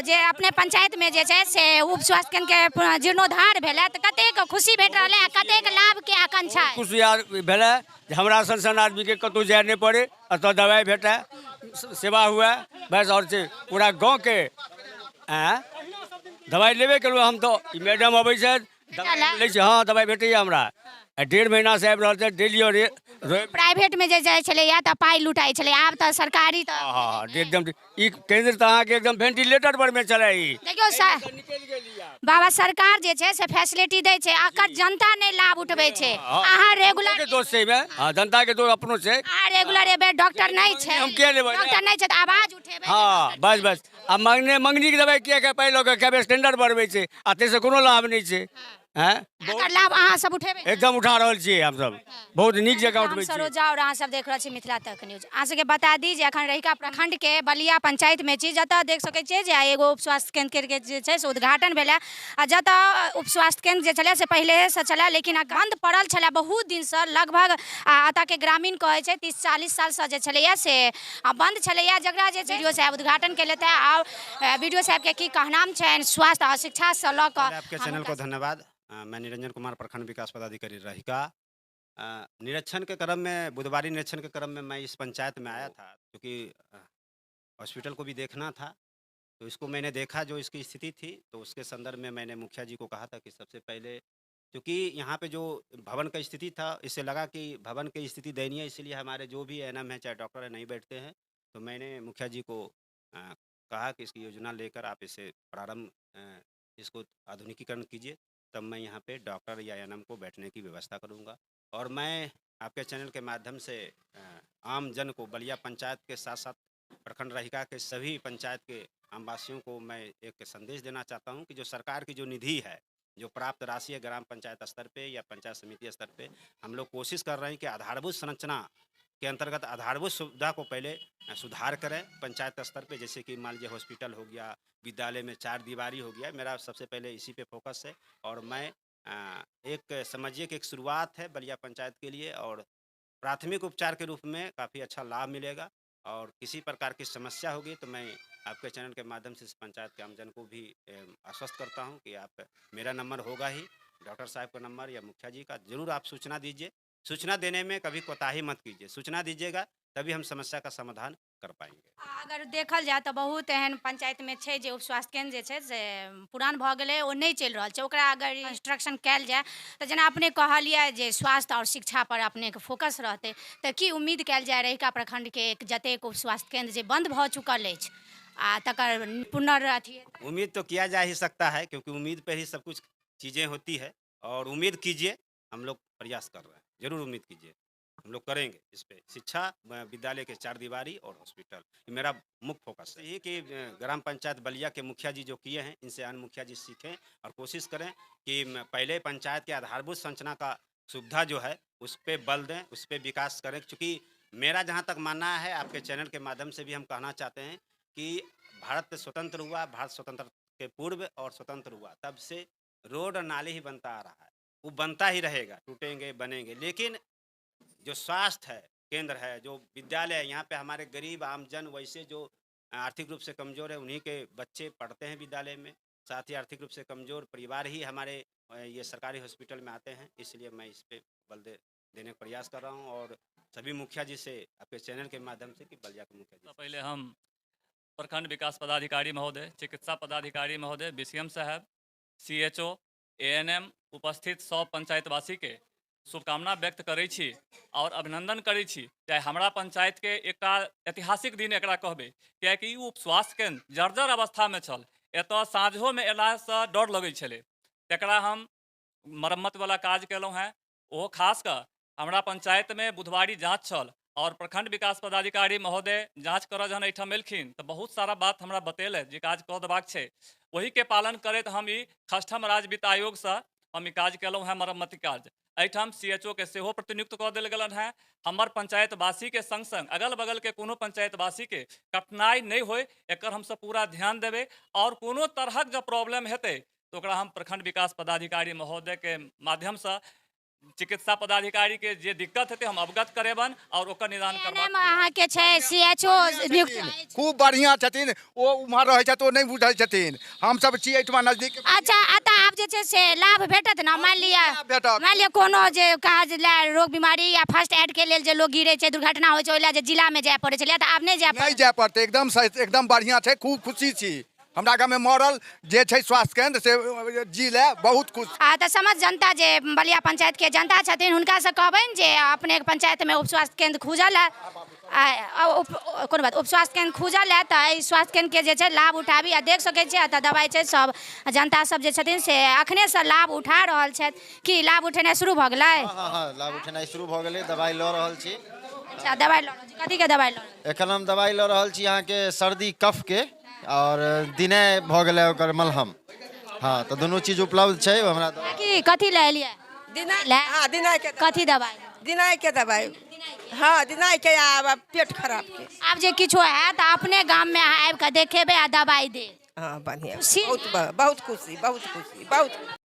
जे अपने पंचायत में जे छै से उप स्वास्थ्य केंद्र के जीर्णोद्धार भेलै तऽ कतेक खुशी भेट रहल है आ कतेक लाभ के आकांक्षा है? खुशी आर भेलै जे हमरा सन सन आदमीके कतहु जाय नहि पड़े, एतऽ दवाइ भेटै, सेवा हुए, बस। आओर छै पूरा गाँवके आँय दवाइ लेबे केलहुँ हम तऽ ई मैडम अबै छथि, दवाइ लै छी। हँ, दवाइ भेटैए हमरा आ 1.5 महीनासँ आबि रहल छै डेली। आओर प्राइवेट में जे जाइ छलैया तऽ पाइ लुटाइ छलै, आब तऽ सरकारी तऽ हँ, एकदम ई केंद्र तऽ अहाँके एकदम वेंटिलेटर पर मे चलै ई। देखियौ बाबा, सरकार जे छै से फैसिलिटी दै छै, अकर जनता नहि लाभ उठबै छै। अहाँ रेगुलर के दोष छै एहिमे? हँ, जनता के दोष अपनो छै। अहाँ रेगुलर एबै, डॉक्टर नहि छै। हम किया लेबै? डॉक्टर नहि छै तऽ आवाज उठेबै। हँ, बस बस। आ मङ्गने मङ्गनीके दवाइ किया के पाइ लऽ कऽ खेबै? स्टैंडर्ड बढ़बै छै आ ताहिसँ कोनो लाभ नहि छै। हैं, एकर लाभ अहाँ सब उठेबै? एकदम उठा रहल छियै हमसब, बहुत नीक जकाँ हम उठबै छियै। सरोजा और अहाँ सब देख रहल छी मिथिला तक न्यूज। अहाँ सबके बता दी जे अखन रहिका प्रखंड के बलिया पंचायत में छी, जतऽ देख सकै छियै जे आइ एगो उप स्वास्थ्य केंद्र के जे छै से उद्घाटन भेलै आ जतऽ उप स्वास्थ्य केंद्र जे छलै से पहिलेसँ छलै, लेकिन बंद पड़ल छलै बहुत दिनसँ। लगभग आ एतऽ के ग्रामीण कहै छै 30-40 सालसँ जे छलैया से बंद छलैया, जकरा जे छै बीडीओ साहेब उद्घाटन केलथि। आ बीडीओ साहेबके की कहनाम छनि स्वास्थ्य आ शिक्षासँ लऽ कऽ? आपके चैनल को धन्यवाद। मैं निरंजन कुमार, प्रखंड विकास पदाधिकारी, रहिका। निरीक्षण के क्रम में, बुधवारी निरीक्षण के क्रम में मैं इस पंचायत में आया था, क्योंकि हॉस्पिटल को भी देखना था। तो इसको मैंने देखा, जो इसकी स्थिति थी, तो उसके संदर्भ में मैंने मुखिया जी को कहा था कि सबसे पहले क्योंकि यहाँ पे जो भवन का स्थिति था, इससे लगा कि भवन की स्थिति दयनीय है, इसलिए हमारे जो भी एएनएम है चाहे डॉक्टर है, नहीं बैठते हैं। तो मैंने मुखिया जी को कहा कि इसकी योजना लेकर आप इसे प्रारंभ, इसको आधुनिकीकरण कीजिए, तब मैं यहाँ पे डॉक्टर या एएनएम को बैठने की व्यवस्था करूँगा। और मैं आपके चैनल के माध्यम से आम जन को, बलिया पंचायत के साथ साथ प्रखंड रहिका के सभी पंचायत के आमवासियों को मैं एक संदेश देना चाहता हूँ कि जो सरकार की जो निधि है, जो प्राप्त राशि है, ग्राम पंचायत स्तर पे या पंचायत समिति स्तर पे हम लोग कोशिश कर रहे हैं कि आधारभूत संरचना के अंतर्गत आधारभूत सुविधा को पहले सुधार करें पंचायत स्तर पे, जैसे कि मान लीजिए हॉस्पिटल हो गया, विद्यालय में चार दीवारी हो गया। मेरा सबसे पहले इसी पे फोकस है और मैं एक समझिए कि एक शुरुआत है बलिया पंचायत के लिए और प्राथमिक उपचार के रूप में काफ़ी अच्छा लाभ मिलेगा। और किसी प्रकार की समस्या होगी तो मैं आपके चैनल के माध्यम से इस पंचायत के आमजन को भी आश्वस्त करता हूं कि आप, मेरा नंबर होगा ही, डॉक्टर साहब का नंबर या मुखिया जी का, ज़रूर आप सूचना दीजिए। सूचना देने में कभी कोताही मत कीजिए। सूचना दीजिएगा तभी हम समस्या का समाधान कर पाएंगे। अगर देखल जाए तऽ बहुत एहन पंचायतमे छै जे उप स्वास्थ्य केन्द्र जे छै से पुरान भऽ गेलै, ओ नहि चलि रहल छै। ओकरा अगर कंस्ट्रक्शन कयल जाय तऽ जेना अपने कहलियै जे स्वास्थ्य आओर शिक्षा पर अपनेके फोकस रहतै, तऽ की उम्मीद कयल जाय रहिका प्रखंडके जतेक उप स्वास्थ्य केन्द्र जे बंद भऽ चुकल अछि आ तकर पुनर्अथी? उम्मीद तो किया जा ही सकता है, क्योंकि उम्मीद पे ही सब कुछ चीज़ें होती है और उम्मीद कीजिए, हम लोग प्रयास कर रहे हैं। ज़रूर उम्मीद कीजिए, हम लोग करेंगे इस पे। शिक्षा, विद्यालय के चार दीवारी और हॉस्पिटल, ये मेरा मुख्य फोकस है। ये कि ग्राम पंचायत बलिया के मुखिया जी जो किए हैं, इनसे अन्य मुखिया जी सीखें और कोशिश करें कि पहले पंचायत के आधारभूत संरचना का सुविधा जो है उस पर बल दें, उस पर विकास करें। क्योंकि मेरा जहाँ तक मानना है, आपके चैनल के माध्यम से भी हम कहना चाहते हैं कि भारत स्वतंत्र हुआ, भारत स्वतंत्र के पूर्व और स्वतंत्र हुआ, तब से रोड और नाले ही बनता आ रहा है, वो बनता ही रहेगा, टूटेंगे बनेंगे, लेकिन जो स्वास्थ्य है केंद्र है, जो विद्यालय है, यहाँ पे हमारे गरीब आमजन, वैसे जो आर्थिक रूप से कमज़ोर है, उन्हीं के बच्चे पढ़ते हैं विद्यालय में। साथ ही आर्थिक रूप से कमज़ोर परिवार ही हमारे ये सरकारी हॉस्पिटल में आते हैं। इसलिए मैं इस पर बल देने का प्रयास कर रहा हूँ और सभी मुखिया जी से आपके चैनल के माध्यम से कि बलिया के मुखिया जी सबसँ पहिले हम प्रखंड विकास पदाधिकारी महोदय, चिकित्सा पदाधिकारी महोदय, बीसीएम साहब, सीएचओ, एएनएम, उपस्थित सब पंचायतवासीके शुभकामना व्यक्त करै छी आओर अभिनन्दन करै छी। चाहे हमरा पंचायतके एकटा ऐतिहासिक दिन एकरा कहबै, कियाकि ई उप स्वास्थ्य केन्द्र जर्जर अवस्थामे छल। एतऽ साँझोमे अयलासँ डर लगै छलै। तकरा हम मरम्मतवला काज केलहुँ हेँ। ओहो खास कऽ हमरा पंचायतमे बुधवारी जाँच छल आओर प्रखंड विकास पदाधिकारी महोदय जाँच करऽ जहन एहिठाम एलखिन तऽ बहुत सारा बात हमरा बतेलथि जे काज कऽ देबाक छै। ओहिके पालन करैत हम ई षष्ठम राज्य वित्त आयोगसँ हम ई काज केलहुँ हेँ, मरम्मति कार्य। एहिठाम सीएचओ के सेहो प्रतिनियुक्त कऽ देल गेलनि हेँ। हमर पंचायतवासीके सङ्ग सङ्ग अगल बगलके कोनो पंचायतवासीके कठिनाइ नहि होइ, एकर हमसब पूरा ध्यान देबै आओर कोनो तरहक जँ प्रॉब्लम हेतै तऽ ओकरा हम प्रखंड विकास पदाधिकारी महोदयके माध्यमसँ चिकित्सा पदाधिकारीके जे दिक्कत हेतै हम अवगत करेबनि आओर ओकर निदान एन करबाक अहाँके छै सी एच ओ नियुक्त अछि। खूब बढ़िआँ छथिन। ओ उम्हर रहै छथि, ओ नहि बुझै छथिन। हमसब छी एहिठमा नजदीक। अच्छा, एतऽ आब जे छै से लाभ भेटत ने? मानि लिअ भेटत। मानि लिअ कोनो जे काज लए रोग बीमारी या फर्स्ट एड के लेल जे लोग गिरै छै, दुर्घटना होइ छै, ओहि लए जे जिलामे जाय पड़ै छलै, तऽ आब नहि जाय नहि पड़त? जाय पड़तै। एकदम सही, एकदम बढ़िआँ छै। खूब खुशी छी। हमरा गाममे मॉडल जे छै स्वास्थ्य केन्द्र से जी लए बहुत खुश। आ तऽ समस्त जनता जे बलिया पंचायतके जनता छथिन, हुनकासँ कहबनि जे अपने पंचायतमे उप स्वास्थ्य केन्द्र खुजल है आ उप कोनो बात उप स्वास्थ्य केन्द्र खुजल है, तऽ एहि स्वास्थ्य केन्द्रके जे छै लाभ उठाबी। आ देख सकै छियै, एतऽ दबाइ छै। सब जनता सब जे छथिन से अखनेसँ लाभ उठा रहल छथि। की लाभ उठेनाइ शुरू भऽ गेलै? हँ, लाभ उठेनाइ शुरू भऽ गेलै। दबाइ लऽ रहल छी। अच्छा, दबाइ लऽ रहल छी। कथीके दबाइ लऽ रहल छी? एखन हम दबाइ लऽ रहल छी अहाँके सर्दी कफके आओर दिने भऽ गेलै ओकर मलहम। हँ, तऽ दुनू चीज उपलब्ध छै हमरा। की कथी लए एलियै? दिनाइ लए? हँ, दिनाइके। कथी दबाइ? दिनाइके दबाइ। हँ, दिनाइके आ पेट खराबके। आब जे किछो हैत तऽ अपने गाममे अहाँ आबि कऽ देखेबै आ दबाइ देब? हँ, बढ़िआँ। खुशी? बहुत बहुत खुशी, बहुत खुशी, बहुत।